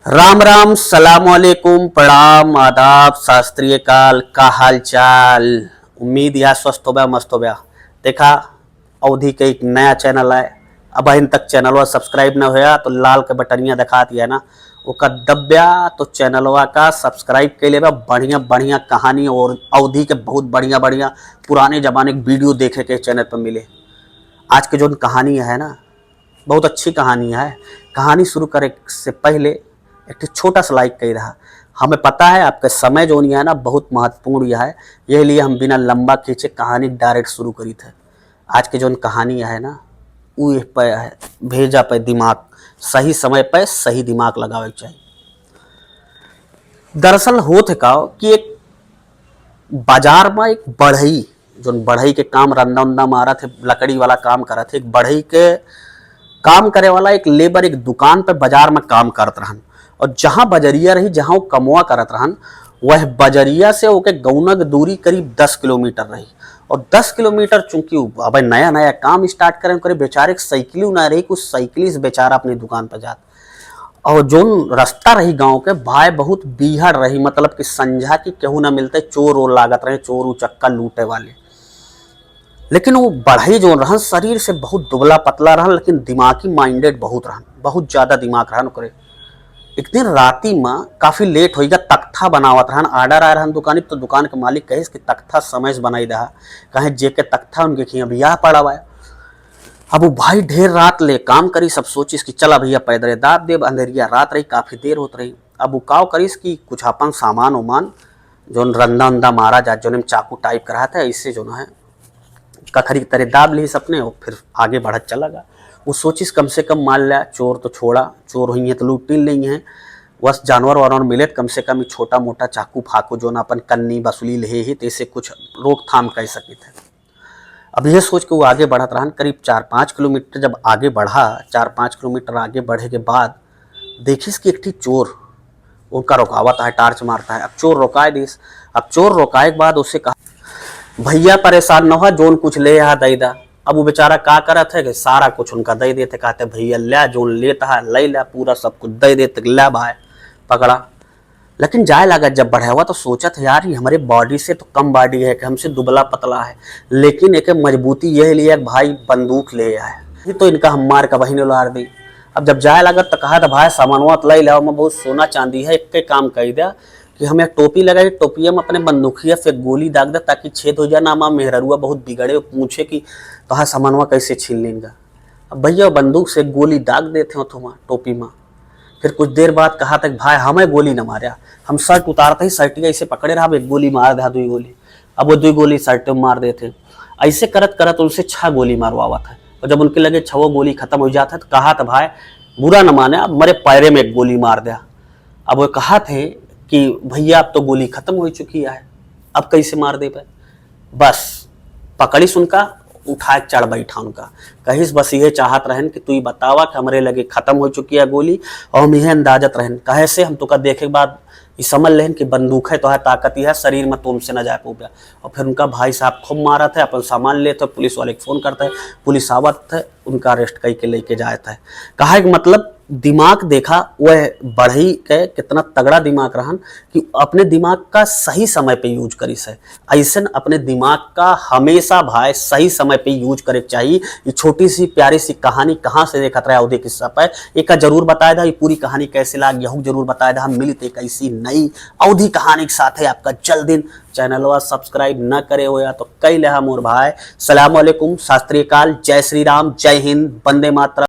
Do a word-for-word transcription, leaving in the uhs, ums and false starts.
राम राम, सलाम वालेकुम, प्रणाम, आदाब, शास्त्रीय काल, का हाल चाल? उम्मीद या स्वस्थ होब्या, मस्त होब्या। देखा, अवधी के एक नया चैनल है, अबहिन तक चैनलवा सब्सक्राइब न होया तो लाल के बटनिया दिखात है ना, ओका दब्या तो चैनलवा का सब्सक्राइब कर लेबा। बढ़िया बढ़िया कहानी और अवधी के बहुत बढ़िया बढ़िया पुराने जमाने के वीडियो देखे के चैनल पर मिले। आज के जोन कहानी है ना, बहुत अच्छी कहानी है। कहानी शुरू करे से पहले एक ठे छोटा सा लाइक कही रहा। हमें पता है आपका समय जोन है ना बहुत महत्वपूर्ण है, यही लिए हम बिना लंबा खींचे कहानी डायरेक्ट शुरू करी थे। आज के जोन कहानी है ना, उ एह पे है, भेजा पे दिमाग, सही समय पे सही दिमाग लगावे के चाहिए। दरअसल होत है का कि एक बाजार में एक बढ़ई, जोन बढ़ई के काम रंदा उंदा मारत है, लकड़ी वाला काम करत है, एक बढ़ई के काम करे वाला एक लेबर एक दुकान पे बाजार में काम करत रहन। और जहाँ बजरिया रही, जहाँ वो कमवा करत रहन, वह बजरिया से ओके गौना के दूरी करीब दस किलोमीटर रही। और दस किलोमीटर चूंकि उ अबे नया नया काम स्टार्ट करे, ओकरे बेचारे के साइकिल ना रही, कुछ साइकिल से बेचारा अपनी दुकान पर जात। और जोन रास्ता रही गांव के, भाई, बहुत बीहड़ रही, मतलब कि संझा की केहू ना मिलते, चोर ओर लागत रहे, चोर उचक्का लूटे वाले। लेकिन वो बढ़ई जोन रहन, शरीर से बहुत दुबला पतला रहन, लेकिन दिमागी माइंडेड बहुत रहन, बहुत ज्यादा दिमाग रहन ओकरे। एक दिन राती में काफी लेट होइगा, तख्ता बनावत रहन, ऑर्डर आए रहन दुकानी, तो दुकान के मालिक कहिस कि तख्ता समय से बनाई दहा, कहे जे के तख्ता उनके खिया बियाह पड़ा हुआ है। अब वो भाई ढेर रात ले काम करिस, अब सोचिस कि चला भैया पैदरे दाब देब, अंधेरिया रात रही, काफी देर होत रही। अब वो काव करिस कि कुछ अपन सामान उमान, जोन रंदा उंदा मारा जा, जोन में चाकू टाइप का रहत है, इससे जोन है कखरी की तरह दाब लिहिस अपने और फिर आगे बढ़त चला गा। वो सोचिस कम से कम मार लिया, चोर तो छोड़ा, चोर हुई हैं तो लूट नहीं लेंगे हैं, बस जानवर वानवर मिले तो कम से कम ये छोटा मोटा चाकू फाकू जोन अपन कन्नी बसुली ले ही, तो इसे कुछ रोकथाम कर सकित है। अब यह सोच के वो आगे बढ़त रहन, करीब चार पाँच किलोमीटर जब आगे बढ़ा, चार पाँच किलोमीटर आगे बढ़े के बाद देखिस कि एक ठी चोर उनका रुकावत है, टार्च मारता है। अब चोर रोकाए दिस। अब चोर रोकाए के बाद उसे कहा, "भैया परेशान न हो, जोन कुछ ले यहाँ दे दा।" अब वो बेचारा का करत है कि सारा कुछ उनका दे देते, कहते, "भैया ल्या, जोन लेता है ले ल्या, पूरा सब कुछ दे देते, ल्या भाई, पकड़ा।" लेकिन जाए लागत जब बढ़ावा तो सोचत है, "यार, ये हमारे बॉडी से तो कम बॉडी है, कि हमसे दुबला पतला है, लेकिन एक मजबूती यह लिए कि भाई बंदूक ले आए, ये तो इनका हम मार का बहिन उलार दी।" अब जब जाए लागत तो कहा था, "भाई, सामानवा तो ले लाओ, मैं बहुत सोना चांदी है, एक के काम कर दिया कि हमें टोपी लगाई, टोपिया में अपने बंदूकिया से गोली दाग दे ताकि छेद हो जाए ना, हमार मेहररुआ बहुत बिगड़े, पूछे कि तोहार सामानवा कैसे छीन लेंगा।" अब भैया बंदूक से गोली दाग देते हो तुम टोपी में। फिर कुछ देर बाद कहा था कि भाई, हमें गोली न मारा, हम शर्ट उतारते ही शर्टिया ऐसे पकड़े रहा, अब एक गोली मार दे, दुई गोली। अब वो दुई गोली शर्ट में मार देते। ऐसे करत करत उनसे छह गोली मारवावत है। और जब उनके लगे छवो गोली खत्म हो जाता है तो कहा था, "भाई, बुरा न माने, अब मरे पैरे में एक गोली मार दे।" अब वो कहा थे कि, "भैया, अब तो गोली खत्म हो चुकी है, अब कैसे मार देबे?" बस पकड़िस उनका, उठाए चढ़ बैठा उनका। कहिस, "बस यह चाहत रहन कि तू ही बतावा कि हमरे लगे खत्म हो चुकी है गोली, और हम यह अंदाजत रहन, कहे से हम तुका देखे के बाद ये समझ लेहन कि बंदूक है तो है, ताकत ही है, शरीर में तुमसे ना जाए पउबे।" और फिर उनका भाई साहब खूब मारत है, अपन सामान लेत है, पुलिस वाले को फोन करता है, पुलिस आवत है, उनका अरेस्ट करके लेके जात है। कहा कि मतलब दिमाग देखा, वह बढ़ई के कितना तगड़ा दिमाग रहन कि अपने दिमाग का सही समय पे यूज करिस है। ऐसन अपने दिमाग का हमेशा भाई सही समय पे यूज करे के चाहिए। ये छोटी सी प्यारी सी कहानी कहाँ से देखत रहे अवधी किस्सा पे, एका जरूर बताए दा। ये पूरी कहानी कैसे लाग, यहू जरूर बताए दा। हम मिलित एक ऐसी नई अवधी कहानी के साथ है आपका जल्द दिन। चैनलवा सब्सक्राइब न करे हो या तो कई लेहा मोर भाई। सलाम वालेकुम, शास्त्रीय काल, जय श्री राम, जय हिंद, वंदे मातरम।